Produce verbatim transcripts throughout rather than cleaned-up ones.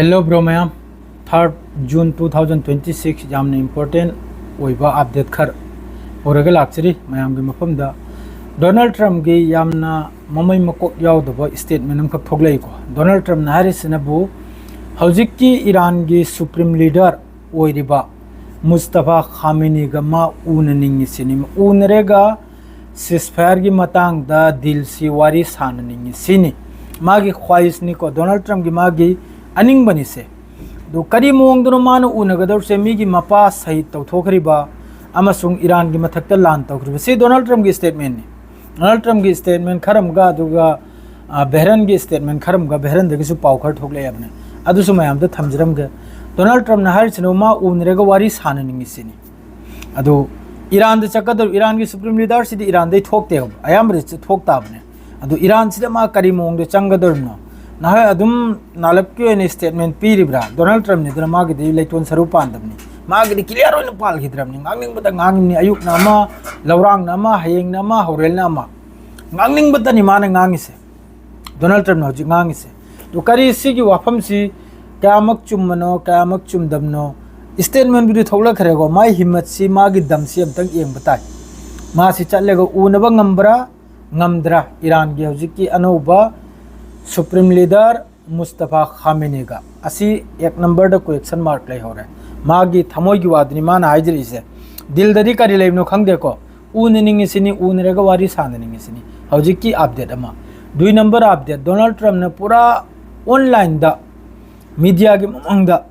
Hello bro ꯃꯌꯥꯝ, third June two thousand twenty six, ꯌꯥꯝꯅ important ꯑꯣꯏꯕ update ꯈꯔ ꯄꯨꯔꯒ ꯂꯥꯛꯆꯔꯤ ꯃꯌꯥꯝꯒꯤ ꯃꯐꯝꯗ꯫ ꯗꯣꯅꯥꯜꯗ ꯇ꯭ꯔꯝꯞꯀꯤ ꯌꯥꯝꯅ ꯃꯃꯩ ꯃꯀꯣꯛ ꯌꯥꯎꯗꯕ statement ꯑꯃꯈꯛ ꯊꯣꯛꯂꯛꯏꯀꯣ꯫ ꯗꯣꯅꯥꯜꯗ ꯇ꯭ꯔꯝꯞꯅ ꯍꯥꯏꯔꯤꯁꯤꯅꯕꯨ ꯍꯧꯖꯤꯛꯀꯤ ꯏꯔꯥꯟꯒꯤ supreme leader ꯑꯣꯏꯔꯤꯕ ꯃꯨꯁꯇꯐꯥ ꯈꯥꯃꯤꯅꯤꯒ ꯃꯥ ꯎꯅꯅꯤꯡꯉꯤꯁꯤꯅꯤ꯫ ꯎꯅꯔꯒ ceasefire ꯒꯤ ꯃꯇꯥꯡꯗ ꯗꯤꯜꯁꯤ ꯋꯥꯔꯤ ꯁꯥꯟꯅꯅꯤꯡꯉꯤ ꯁꯤꯅꯤ꯫ ꯃꯥꯒꯤ ꯈ꯭ꯋꯥꯏꯁꯅꯤꯀꯣ, ꯗꯣꯅꯥꯜꯗ ꯇ꯭ꯔꯝꯞꯀꯤ ꯃꯥꯒꯤ ꯑꯅꯤꯡꯕꯅꯤꯁꯦ꯫ ꯑꯗꯨ ꯀꯔꯤ ꯃꯑꯣꯡꯗꯅꯣ ꯃꯥꯅ ꯎꯅꯒꯗꯧꯔꯤꯁꯦ? ꯃꯤꯒꯤ ꯃꯄꯥ ꯁꯍꯤꯗ ꯇꯧꯊꯣꯛꯈ꯭ꯔꯤꯕ ꯑꯃꯁꯨꯡ ꯏꯔꯥꯟꯒꯤ ꯃꯊꯛꯇ ꯂꯥꯟ ꯇꯧꯈ꯭ꯔꯤꯕ, ꯁꯤ ꯗꯣꯅꯥꯜꯗ ꯇ꯭ꯔꯝꯞꯀꯤ statement ꯅꯤ꯫ ꯗꯣꯅꯥꯜꯗ ꯇ꯭ꯔꯝꯞꯀꯤ statement ꯈꯔ ꯑꯃꯒ, ꯑꯗꯨꯒ, ꯑ, ꯕꯦꯍꯔꯟꯒꯤ statement ꯈꯔ ꯑꯃꯒ, ꯕꯦꯍꯔꯟꯗꯒꯤꯁꯨ ꯄꯥꯎ ꯈꯔ ꯊꯣꯛꯂꯛꯑꯕꯅꯦ, ꯑꯗꯨꯁꯨ ꯃꯌꯥꯝꯗ ꯊꯝꯖꯔꯝꯒꯦ꯫ ꯗꯣꯅꯥꯜꯗ ꯇ꯭ꯔꯝꯞꯅ ꯍꯥꯏꯔꯤꯁꯤꯅ ꯃꯥ ꯎꯅꯔꯒ ꯋꯥꯔꯤ ꯁꯥꯟꯅꯅꯤꯡꯉꯤ ꯁꯤꯅꯤ꯫ ꯑꯗꯨ ꯏꯔꯥꯟꯗ ꯆꯠꯀꯗꯧꯔꯤꯕ, ꯏꯔꯥꯟꯒꯤ supreme leader ꯁꯤꯗꯤ ꯏꯔꯥꯟꯗꯩ ꯊꯣꯛꯇꯦꯕ, ꯑꯌꯥꯝꯕꯗꯤ ꯆ-, ꯊꯣꯛ ꯇꯥꯕꯅꯦ꯫ ꯑꯗꯨ ꯏꯔꯥꯟꯁꯤꯗ ꯃꯥ ꯀꯔꯤ ꯃꯑꯣꯡꯗ ꯆꯪꯒꯗꯧꯔꯤꯕꯅꯣ? ꯅꯍꯥꯟ ꯑꯗꯨꯝ ꯅꯥꯂꯞꯀꯤ ꯑꯣꯏꯅ statement ꯄꯤꯔꯤꯕ꯭ꯔꯥ? ꯗꯣꯅꯥꯜꯗ ꯇ꯭ꯔꯝꯞꯅꯤꯗꯅ ꯃꯥꯒꯤꯗꯤ ꯂꯩꯇꯣꯟ ꯁꯔꯨ ꯄꯥꯟꯗꯕꯅꯤ꯫ ꯃꯥꯒꯤꯗꯤ clear ꯑꯣꯏꯅ ꯄꯥꯜꯈꯤꯗ꯭ꯔꯕꯅꯤ꯫ ꯉꯥꯡꯅꯤꯡꯕꯗ ꯉꯥꯡꯉꯤꯕꯅꯤ꯫ ꯑꯌꯨꯛꯅ ꯑꯃ, ꯂꯧꯔꯥꯡꯅ ꯑꯃ, ꯍꯌꯦꯡꯅ ꯑꯃ, ꯍꯧꯔꯦꯜꯅ ꯑꯃ꯫ ꯉꯥꯡꯅꯤꯡꯕꯇꯅꯤ ꯃꯥꯅ ꯉꯥꯡꯉꯤꯁꯦ꯫ ꯗꯣꯅꯥꯜꯗ ꯇ꯭ꯔꯝꯞꯅ ꯍꯧꯖꯤꯛ ꯉꯥꯡꯉꯤꯁꯦ꯫ ꯑꯗꯨ ꯀꯔꯤ ꯁꯤꯒꯤ ꯋꯥꯐꯝꯁꯤ ꯀꯌꯥꯃꯛ ꯆꯨꯝꯕꯅꯣ, ꯀꯌꯥꯃꯛ ꯆꯨꯝꯗꯕꯅꯣ? Statement ꯕꯨꯗꯤ ꯊꯣꯛꯂꯛꯈ꯭ꯔꯦꯀꯣ꯫ ꯃꯥꯏ ꯍꯤꯝꯃꯠꯁꯤ, ꯃꯥꯒꯤ ꯗꯝꯁꯤ ꯑꯝꯇꯪ ꯌꯦꯡꯕ ꯇꯥꯏ꯫ ꯃꯥꯁꯤ ꯆꯠꯂꯒ ꯎꯅꯕ ꯉꯝꯕ꯭ꯔꯥ, ꯉꯝꯗ꯭ꯔꯥ? ꯏꯔꯥꯟꯒꯤ ꯍꯧꯖꯤꯛꯀꯤ ꯑꯅꯧꯕ supreme leader ꯃꯨꯁꯇꯐꯥ ꯈꯥꯃꯦꯅꯤꯒ꯫ ꯑꯁꯤ ꯑꯦꯛ number ꯗ question mark ꯂꯩꯍꯧꯔꯦ꯫ ꯃꯥꯒꯤ ꯊꯃꯣꯏꯒꯤ ꯋꯥꯗꯨꯅꯤ ꯃꯥꯅ ꯍꯥꯏꯖꯔꯤꯁꯦ꯫ ꯗꯤꯜꯗꯗꯤ ꯀꯔꯤ ꯂꯩꯕꯅꯣ ꯈꯪꯗꯦꯀꯣ꯫ ꯎꯅꯅꯤꯡꯉꯤꯁꯤꯅꯤ, ꯎꯅꯔꯒ ꯋꯥꯔꯤ ꯁꯥꯟꯅꯅꯤꯡꯉꯤꯁꯤꯅꯤ꯫ ꯍꯧꯖꯤꯛꯀꯤ update ꯑꯃ꯫ ꯗꯨꯏ number update, ꯗꯣꯅꯥꯜꯗ ꯇ꯭ꯔꯝꯞꯅ ꯄꯨꯔꯥ online ꯗ, media ꯒꯤ ꯃꯃꯥꯡꯗ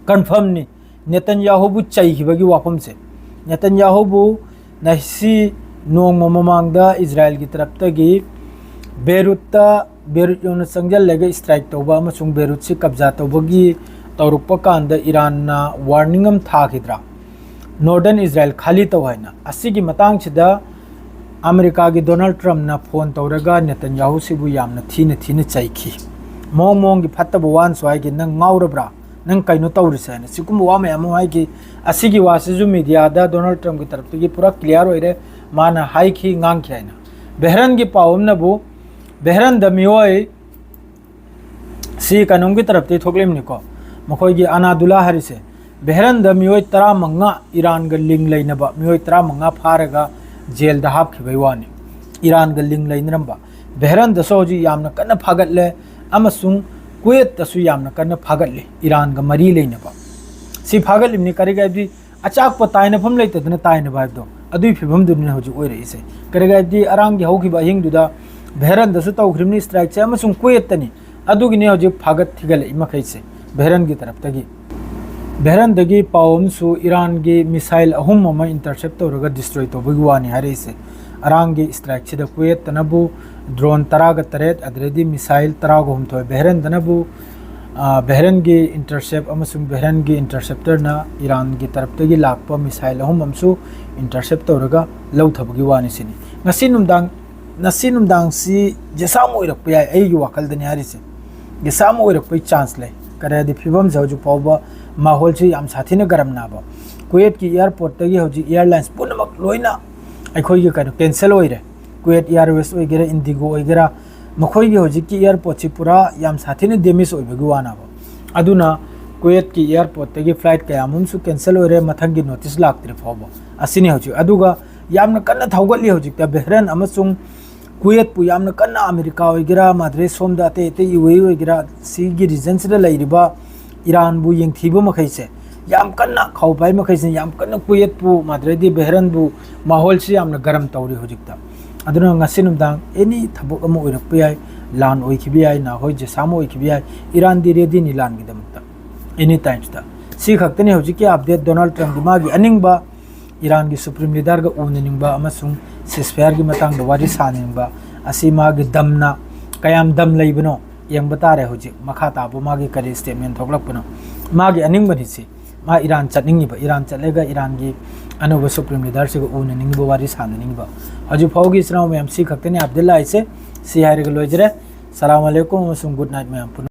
confirm ꯅꯤ꯫ ꯅꯦꯇꯟꯌꯥꯍꯨꯕꯨ ꯆꯩꯈꯤꯕꯒꯤ ꯋꯥꯐꯝꯁꯦ꯫ ꯅꯦꯇꯟꯌꯥꯍꯨꯕꯨ ꯉꯁꯤ ꯅꯣꯡꯃ ꯃꯃꯥꯡꯗ ꯏꯖꯔꯥꯏꯜꯒꯤ ꯇꯔꯞꯇꯒꯤ ꯕꯦꯔꯨꯠꯇ, ꯕꯦꯔꯨꯠ ꯌꯧꯅ ꯆꯪꯁꯤꯜꯂꯒ strike ꯇꯧꯕ ꯑꯃꯁꯨꯡ ꯕꯦꯔꯨꯠꯁꯤ ꯀꯕꯖꯥ ꯇꯧꯕꯒꯤ ꯇꯧꯔꯛꯄ ꯀꯥꯟꯗ ꯏꯔꯥꯟꯅ warning ꯑꯃ ꯊꯥꯈꯤꯗ꯭ꯔꯥ? Northern ꯏꯖꯔꯥꯏꯜ ꯈꯥꯂꯤ ꯇꯧ ꯍꯥꯏꯅ꯫ ꯑꯁꯤꯒꯤ ꯃꯇꯥꯡꯁꯤꯗ ꯑꯃꯦꯔꯤꯀꯥꯒꯤ ꯗꯣꯅꯥꯜꯗ ꯇ꯭ꯔꯝꯞꯅ phone ꯇꯧꯔꯒ ꯅꯦꯇꯟꯌꯥꯍꯨꯁꯤꯕꯨ ꯌꯥꯝꯅ ꯊꯤꯅ ꯊꯤꯅ ꯆꯩꯈꯤ꯫ ꯃꯑꯣꯡ ꯃꯑꯣꯡꯒꯤ ꯐꯠꯇꯕ ꯋꯥꯅꯁꯨ ꯍꯥꯏꯈꯤ, "ꯅꯪ ꯉꯥꯎꯔꯕ꯭ꯔꯥ? ꯅꯪ ꯀꯩꯅꯣ ꯇꯧꯔꯤꯁꯦ?" ꯍꯥꯏꯅ ꯁꯤꯒꯨꯝꯕ ꯋꯥ ꯃꯌꯥꯝ ꯑꯃ ꯍꯥꯏꯈꯤ꯫ ꯑꯁꯤꯒꯤ ꯋꯥꯁꯤꯁꯨ media ꯗ ꯗꯣꯅꯥꯜꯗ ꯇ꯭ꯔꯝꯞꯀꯤ ꯇꯔꯞꯇꯒꯤ ꯄꯨꯔꯥ clear ꯑꯣꯏꯔꯦ, ꯃꯥꯅ ꯍꯥꯏꯈꯤ, ꯉꯥꯡꯈꯤ ꯍꯥꯏꯅ꯫ ꯕꯦꯍꯔꯟꯒꯤ ꯄꯥꯎ ꯑꯃꯅꯕꯨ, ꯕꯦꯍꯔꯟꯗ ꯃꯤꯑꯣꯏ ꯁꯤ ꯀꯩꯅꯣꯝꯒꯤ ꯇꯔꯞꯇꯒꯤ ꯊꯣꯛꯂꯤꯕꯅꯤꯀꯣ, ꯃꯈꯣꯏꯒꯤ ꯑꯅꯥꯗꯨꯂꯥ ꯍꯥꯏꯔꯤꯁꯦ꯫ ꯕꯦꯍꯔꯟꯗ ꯃꯤꯑꯣꯏ ꯇꯔꯥꯃꯉꯥ, ꯏꯔꯥꯟꯒ ꯂꯤꯡ ꯂꯩꯅꯕ ꯃꯤꯑꯣꯏ ꯇꯔꯥꯃꯉꯥ ꯐꯥꯔꯒ ꯖꯦꯜꯗ ꯍꯥꯞꯈꯤꯕꯩ ꯋꯥꯅꯤ꯫ ꯏꯔꯥꯟꯒ ꯂꯤꯡ ꯂꯩꯅꯔꯝꯕ꯫ ꯕꯦꯍꯔꯟꯗꯁꯨ ꯍꯧꯖꯤꯛ ꯌꯥꯝꯅ ꯀꯟꯅ ꯐꯥꯒꯠꯂꯦ, ꯑꯃꯁꯨꯡ ꯀꯨꯋꯦꯠꯇꯁꯨ ꯌꯥꯝꯅ ꯀꯟꯅ ꯐꯥꯒꯠꯂꯤ, ꯏꯔꯥꯟꯒ ꯃꯔꯤ ꯂꯩꯅꯕ꯫ ꯁꯤ ꯐꯥꯒꯠꯂꯤꯕꯅꯤ ꯀꯔꯤꯒꯤ ꯍꯥꯏꯕꯗꯤ ꯑꯆꯥꯛꯄ ꯇꯥꯏꯅꯐꯝ ꯂꯩꯇꯗꯅ ꯇꯥꯏꯅꯕ ꯍꯥꯏꯕꯗꯣ, ꯑꯗꯨꯒꯤ ꯐꯤꯕꯝꯗꯨꯅꯤꯅ ꯍꯧꯖꯤꯛ ꯑꯣꯏꯔꯛꯏꯁꯦ꯫ ꯀꯔꯤꯒꯤ ꯍꯥꯏꯕꯗꯤ ꯑꯔꯥꯡꯒꯤ ꯍꯧꯈꯤꯕ ꯑꯍꯤꯡꯗꯨꯗ ꯚꯦꯔꯟꯗꯁꯨ ꯇꯧꯈ꯭ꯔꯤꯕꯅꯤ ꯁ꯭ꯇ꯭ꯔꯥꯏꯛꯁꯦ, ꯑꯃꯁꯨꯡ ꯀꯨꯋꯦꯠꯇꯅꯤ꯫ ꯑꯗꯨꯒꯤꯅꯤ ꯍꯧꯖꯤꯛ ꯐꯥꯒꯠ ꯊꯤꯒꯠꯂꯛꯏ ꯃꯈꯩꯁꯦ ꯚꯦꯔꯟꯒꯤ ꯇꯔꯞꯇꯒꯤ꯫ ꯚꯦꯔꯟꯗꯒꯤ ꯄꯥꯎ ꯑꯃꯁꯨ, ꯏꯔꯥꯟꯒꯤ ꯃꯤꯁꯥꯏꯜ ꯑꯍꯨꯝ ꯑꯃ ꯏꯟꯇꯔꯁꯦꯞ ꯇꯧꯔꯒ ꯗꯤꯁꯇ꯭ꯔꯣꯏ ꯇꯧꯕꯒꯤ ꯋꯥꯅꯤ ꯍꯥꯏꯔꯛꯏꯁꯦ꯫ ꯑꯔꯥꯡꯒꯤ ꯁ꯭ꯇ꯭ꯔꯥꯏꯛꯁꯤꯗ ꯀꯨꯋꯦꯠꯇꯅꯕꯨ ꯗ꯭ꯔꯣꯟ ꯇꯔꯥꯒ ꯇꯔꯦꯠ, ꯑꯗꯨꯗꯩꯗꯤ ꯃꯤꯁꯥꯏꯜ ꯇꯔꯥꯒ ꯍꯨꯝꯗꯣꯏ, ꯕꯦꯍꯔꯦꯟꯗꯅꯕꯨ, ꯑ, ꯕꯦꯍꯔꯦꯟꯒꯤ ꯏꯟꯇꯔꯁꯦꯞ ꯑꯃꯁꯨꯡ ꯕꯦꯍꯔꯦꯟꯒꯤ ꯏꯟꯇꯔꯁꯦꯞꯇꯔꯅ ꯏꯔꯥꯟꯒꯤ ꯇꯔꯞꯇꯒꯤ ꯂꯥꯛꯄ ꯃꯤꯁꯥꯏꯜ ꯑꯍꯨꯝ ꯑꯃꯁꯨ ꯏꯟꯇꯔꯁꯦꯞ ꯇꯧꯔꯒ ꯂꯧꯊꯕꯒꯤ ꯋꯥꯅꯤ ꯁꯤꯅꯤ꯫ ꯉꯁꯤ ꯅꯨꯡꯗꯥꯡ, ꯉꯁꯤ ꯅꯨꯡꯗꯥꯡꯁꯤ ꯖꯦꯁꯥ ꯑꯃ ꯑꯣꯏꯔꯛꯄ ꯌꯥꯏ, ꯑꯩꯒꯤ ꯋꯥꯈꯜꯗꯅꯤ ꯍꯥꯏꯔꯤꯁꯦ꯫ ꯖꯦꯁꯥ ꯑꯃ ꯑꯣꯏꯔꯛꯄꯒꯤ ꯆꯥꯟꯁ ꯂꯩ꯫ ꯀꯔꯤ ꯍꯥꯏꯗꯤ ꯐꯤꯕꯝꯁꯦ ꯍꯧꯖꯤꯛ ꯐꯥꯎꯕ ꯃꯥꯍꯣꯜꯁꯤ ꯌꯥꯝ ꯁꯥꯊꯤꯅ ꯒꯔꯝ ꯅꯥꯕ꯫ ꯀꯨꯋꯦꯠꯀꯤ ꯑꯦꯌꯥꯔꯄꯣꯔꯠꯇꯒꯤ ꯍꯧꯖꯤꯛ ꯑꯦꯌꯥꯔꯂꯥꯏꯟꯁ ꯄꯨꯝꯅꯃꯛ ꯂꯣꯏꯅ ꯑꯩꯈꯣꯏꯒꯤ ꯀꯩꯅꯣ ꯀꯦꯟꯁꯦꯜ ꯑꯣꯏꯔꯦ꯫ ꯀꯨꯋꯦꯠ ꯑꯦꯌꯥꯔꯋꯦꯁ ꯑꯣꯏꯒꯦꯔꯥ, ꯏꯟꯗꯤꯒꯣ ꯑꯣꯏꯒꯦꯔꯥ, ꯃꯈꯣꯏꯒꯤ ꯍꯧꯖꯤꯛꯀꯤ ꯑꯦꯌꯥꯔꯄꯣꯔꯠꯁꯤ ꯄꯨꯔꯥ ꯌꯥꯝ ꯁꯥꯊꯤꯅ ꯗꯦꯃꯦꯖ ꯑꯣꯏꯕꯒꯤ ꯋꯥꯅꯦꯕ꯫ ꯑꯗꯨꯅ ꯀꯨꯋꯦꯠꯀꯤ ꯑꯦꯌꯥꯔꯄꯣꯔꯠꯇꯒꯤ ꯐ꯭ꯂꯥꯏꯠ ꯀꯌꯥ ꯑꯃꯁꯨ ꯀꯦꯟꯁꯦꯜ ꯑꯣꯏꯔꯦ, ꯃꯊꯪꯒꯤ ꯅꯣꯇꯤꯁ ꯂꯥꯛꯇ꯭ꯔꯤ ꯐꯥꯎꯕ꯫ ꯑꯁꯤꯅꯤ ꯍꯧꯖꯤꯛ꯫ ꯑꯗꯨꯒ ꯌꯥꯝꯅ ꯀꯟꯅ ꯊꯧꯒꯠꯂꯤ ꯍꯧꯖꯤꯛꯇ ꯕꯦꯍꯔꯦꯟ ꯑꯃꯁꯨꯡ ꯀꯨꯋꯦꯠꯄꯨ ꯌꯥꯝꯅ ꯀꯟꯅ ꯑꯃꯦꯔꯤꯀꯥ ꯑꯣꯏꯒꯦꯔꯥ, ꯃꯥꯗ꯭ꯔꯦ ꯁꯣꯝꯗ ꯑꯇꯩ ꯑꯇꯩ ꯌꯨ ꯑꯦ ꯏ ꯑꯣꯏꯒꯦꯔꯥ, ꯁꯤꯒꯤ ꯔꯤꯖꯟꯁꯤꯗ ꯂꯩꯔꯤꯕ ꯏꯔꯥꯟꯕꯨ ꯌꯦꯡꯊꯤꯕ ꯃꯈꯩꯁꯦ, ꯌꯥꯝ ꯀꯟꯅ ꯈꯥꯎ ꯄꯥꯏ ꯃꯈꯩꯁꯤꯅ ꯌꯥꯝ ꯀꯟꯅ ꯀꯨꯋꯦꯠꯄꯨ, ꯃꯥꯗ꯭ꯔꯦꯗꯤ ꯕꯦꯍꯔꯟꯕꯨ, ꯃꯥꯍꯣꯜꯁꯤ ꯌꯥꯝꯅ ꯒꯔꯝ ꯇꯧꯔꯤ ꯍꯧꯖꯤꯛꯇ꯫ ꯑꯗꯨꯅ ꯉꯁꯤ ꯅꯨꯡꯗꯥꯡ ꯑꯦꯅꯤ ꯊꯕꯛ ꯑꯃ ꯑꯣꯏꯔꯛꯄ ꯌꯥꯏ, ꯂꯥꯟ ꯑꯣꯏꯈꯤꯕ ꯌꯥꯏ, ꯅꯍꯣꯏ ꯖꯦꯁꯥ ꯑꯃ ꯑꯣꯏꯈꯤꯕ ꯌꯥꯏ, ꯏꯔꯥꯟꯗꯤ ꯔꯦꯗꯤꯅꯤ ꯂꯥꯟꯒꯤꯗꯃꯛꯇ, ꯑꯦꯅꯤ ꯇꯥꯏꯝꯁꯇ꯫ ꯁꯤ ꯈꯛꯇꯅꯤ ꯍꯧꯖꯤꯛꯀꯤ ꯑꯞꯗꯦꯠ ꯗꯣꯅꯥꯜꯗ ꯇ꯭ꯔꯝꯞꯀꯤ ꯃꯥꯒꯤ ꯑꯅꯤꯡꯕ ꯏꯔꯥꯟꯒꯤ ꯁꯨꯄ꯭ꯔꯤꯝ ꯂꯤꯗꯔꯒ ꯎꯅꯅꯤꯡꯕ ꯑꯃꯁꯨꯡ ꯁꯤꯁꯐꯌꯥꯔꯒꯤ ꯃꯇꯥꯡꯗ ꯋꯥꯔꯤ ꯁꯥꯅꯤꯡꯕ ꯑꯁꯤ ꯃꯥꯒꯤ ꯗꯝꯅ ꯀꯌꯥꯝ ꯗꯝ ꯂꯩꯕꯅꯣ ꯌꯦꯡꯕ ꯇꯥꯔꯦ ꯍꯧꯖꯤꯛ ꯃꯈꯥ ꯇꯥꯕ ꯃꯥꯒꯤ ꯀꯔꯤ ꯁ꯭ꯇꯦꯠꯃꯦꯟ ꯊꯣꯛꯂꯛꯄꯅꯣ꯫ ꯃꯥꯒꯤ ꯑꯅꯤꯡꯕꯅꯤ ꯁꯤ꯫ ꯃꯥ ꯏꯔꯥꯟ ꯆꯠꯅꯤꯡꯉꯤꯕ, ꯏꯔꯥꯟ ꯆꯠꯂꯒ ꯏꯔꯥꯟꯒꯤ ꯑꯅꯧꯕ ꯁꯨꯄ꯭ꯔꯤꯝ ꯂꯤꯗꯔꯁꯤꯒ ꯎꯅꯅꯤꯡꯉꯤꯕ, ꯋꯥꯔꯤ ꯁꯥꯟꯅꯅꯤꯡꯉꯤꯕ꯫ ꯍꯧꯖꯤꯛ ꯐꯥꯎꯒꯤ ꯏꯆꯤꯟ ꯏꯅꯥꯎ ꯃꯌꯥꯝ ꯁꯤ ꯈꯛꯇꯅꯤ ꯑꯞꯗꯦꯠ ꯂꯥꯛꯏꯁꯦ꯫ ꯁꯤ ꯍꯥꯏꯔꯒ ꯂꯣꯏꯖꯔꯦ꯫ ꯁꯂꯥꯝ ꯑꯂꯩꯀꯨꯝ ꯑꯃꯁꯨꯡ ꯒꯨꯗ ꯅꯥꯏꯠ ꯃꯌꯥꯝ ꯄꯨꯟꯅ꯫